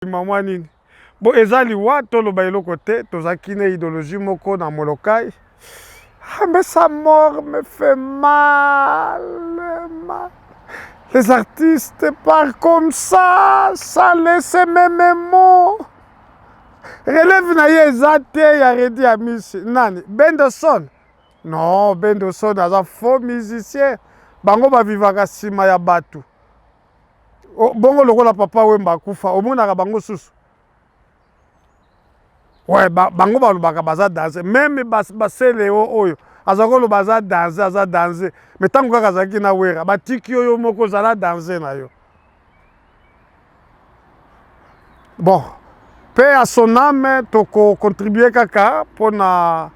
Kobima mwa nini? Bo eza liwa toloba eloko te, tozalaki na ideologie moko na Molokai. Ah, mais sa mort me fait mal, mal. Les artistes partent comme ça, sans laisser même un mot. Relève na ye eza te ya Reddy Amisi. Nani? Bendoson? Non, Bendoson aza faux musicien. Bango bavivaka nsima ya bato. Bongo lokola papa Wemba akufa, omonaka bango susu? Ouais, bango balobaka baza danse. Meme baseleo oyo aza koloba aza danse, aza danse. Mais ntango kaka azalaki na Wera, batiki yo yo moko ozala danse na yo. Bon, paix à son âme, toko contribuer kaka mpona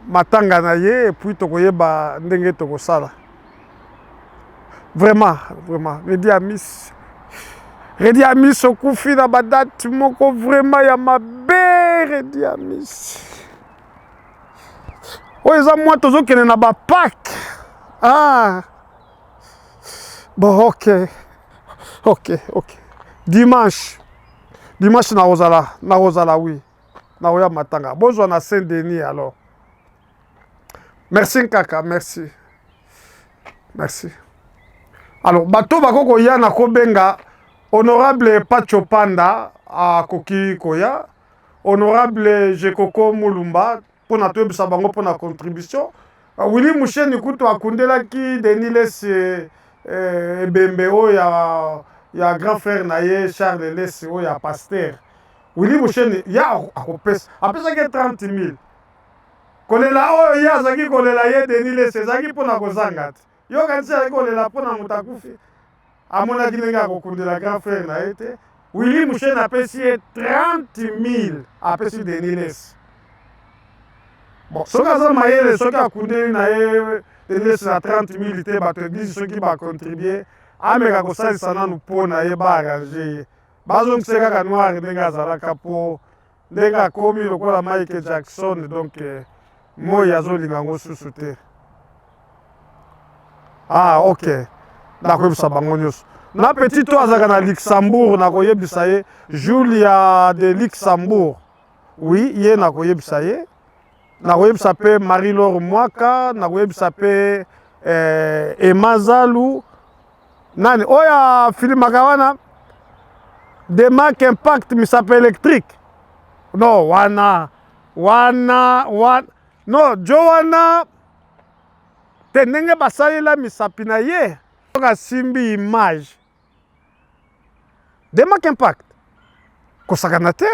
matanga na ye et puis tokoyeba ndenge tokosala. Vraiment, vraiment, Reddy Amis. Reddy Amis okufi na ba date moko vraiment ya mabe Reddy Amis. Oyo eza mwa tozokende na ba pack. Ah. Bon, ok. Ok, ok. Dimanche. Dimanche nakozala, nakozala oui. Nakoya matanga. Bozwa na Saint-Denis alors. Merci Nkaka, merci. Merci. Alors, bato bako koya na kobenga honorable Pacho Panda akoki koya, honorable Jekoko Mulumba mpona toyebisa bango mpona contribution. Willy Musheni kutu akundelaki Denis Lesi eh, ebembe oyo ya, ya grand frère na ye Charles Lesi oyo ya pasteur. Willy Musheni ya akopesa apesaki ye 30 000 kolela oyo ye azalaki kolela ye Denis Lesi ezalaki mpona kozanga te. Yo kanisi azalaki kolela mpona moto akufi? Amonaki ndenge akokundela grand frère na ye te. Willy Musheni apesi ye 30 000 apesi Denis Lesi. Bon, soki aza mayele, soki akundeli na ye Denis Lesi na 30 000 te, bato eglise soki bacontribue, ameka kosalisa nanu mpo na ye baarrange ye, bazongisa ye kaka noir ndenge azalaka, mpo ndenge akomi lokola Michael Jackson, donc moi azolinga yango susu te. Ah, ok, nakoyebisa bango nyonso. Na petit to azalaka na Luxembourg, nakoyebisa ye Julia de Luxembourg. Oui, ye nakoyebisa ye. Nakoyebisa pe Marie-Laure Mwaka, nakoyebisa pe eh, Emma Zalu. Nani oyo afilimaka wana Demac Impact misapo électrique. Non, wana wana wana non, jo wana te ndenge basalela misapi na ye asimbi image Demac Impact kosakana te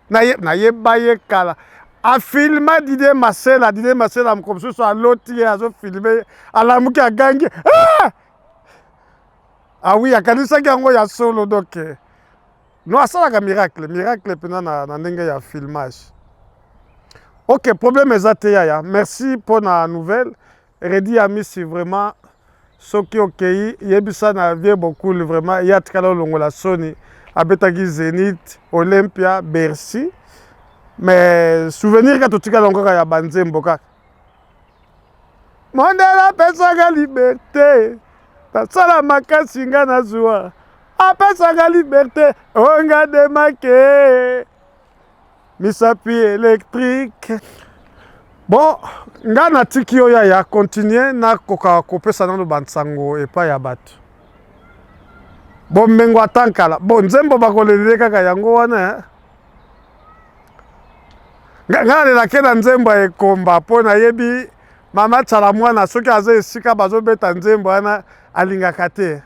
nayeba ye kala afilma Didier Masela. Didier Masela moko mosusu aloti ye azofilme ye, alamuki agangi ah! Ah oui, akanisaki yango ya solo. Donc no asalaka miracle, miracle mpenza na, na ndenge ya filmage. Ok, problème eza te yaya. Merci mpo na nouvelle. Reddy Amisi vraiment soki okei yebisa na vieux Bokul vraiment ye atikala olongola soni, abetaki Zenith, Olympia, Bercy, mais souvenir kaka totikala yango kaka ya banzembo kaka. Mondele apesaka liberté, nasala makasi nga nazwa, apesaka liberté onga demake misapi électrique. Bon, nga natiki yo yaya, continue nakoka kopesa nano bansango epai ya bato. Bomengo atankala bon nzembo bakolelele kaka yango wana eh. Nga nalelake na nzembo ya ekomba mpo nayebi mama Tshala Mwana soki aza esika bazobeta nzembo wana alingaka te.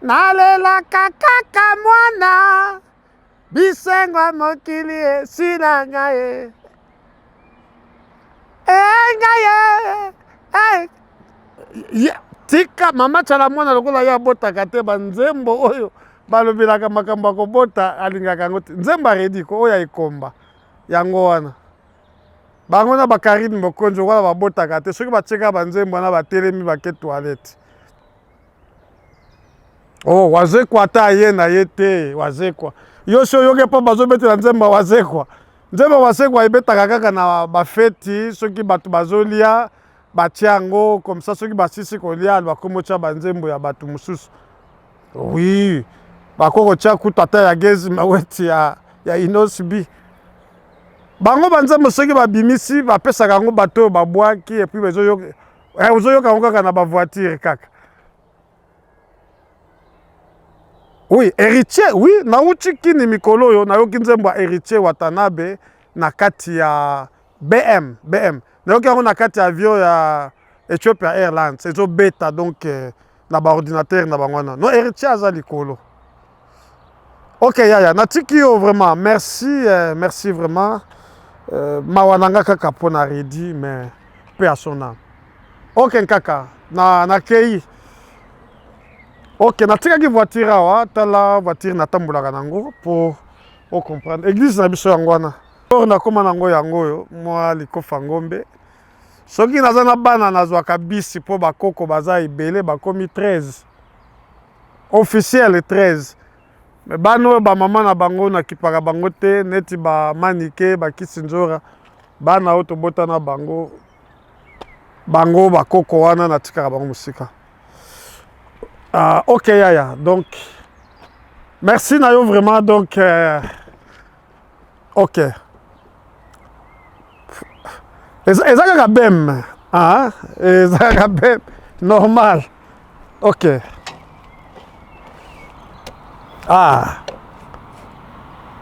Nalelaka kaka mwana bisengo ya mokili esila ngai e ngai e tika mama Tshala Mwana lokola ye abotaka te, banzembo oyo balobelaka makambo ya kobota alingaka yango te. Nzembo ya Reddy ko oyo ya ekomba yango wana bango na bakarine Mokonzi lokola babotaka te, soki batieka banzembo wana batelemi bake toilette. Oh, Wazekwa ata aye na ye te. Wazekwa yo si oyoki mpo bazobetela nzembo ya Wazekwa. Nzembo ya Wazekwa ebetaka kaka na bafeti, soki bato bazolia batia yango comme ça, soki basisi kolia bakomi otya banzembo ya bato mosusu. Oui, Bakoki kotia kutu ata ya Gezi Mawete ya Innoss'B. Bango banzembo soki babimisi bapesaka yango bato oyo babwaki et puis bazoyoka eh, ozoyoka yango kaka na bavoiture kaka. Oui, Héritier, oui, nauti kini mikolo oyo nayoki nzembo ya Héritier Watanabe na kati ya BM, BM. Nayoki yango na kati ya avion ya Ethiopia Airlines ezobeta donc eh, na ba ordinateur na bango wana. Non, Héritier aza likolo. Ok yaya, natiki yo vraiment. Merci, eh, merci vraiment. Mawa na nga kaka mpo na Redi, mais paix à son âme. Ok nkaka, na nakei. Ok, natikaki voiture awa, tala voiture natambolaka nango mpo o comprendre. Église na biso yango wana. Or nakoma nango yango oyo, mwa likofa ngombe. Soki naza na bana nazwaka bisi mpo bakoko baza ebele, bakomi 13. Officiel 13. Mais bana oyo bamama na bango nakipaka bango te, neti ba Manike, ba Kisinzora, bana oyo tobota na bango, bango bakoko wana natikaka bango mosika. Ok yaya, donc merci na yo vraiment donc ok. Eza kaka bem, ah, eza kaka bem normal. Ok. Ah.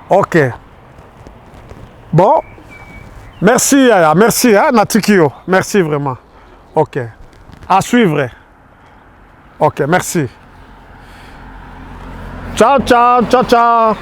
Ok. Bon. Merci yaya, merci hein, natiki yo. Merci vraiment. Ok. À suivre. Ok, merci. Ciao, ciao, ciao, ciao.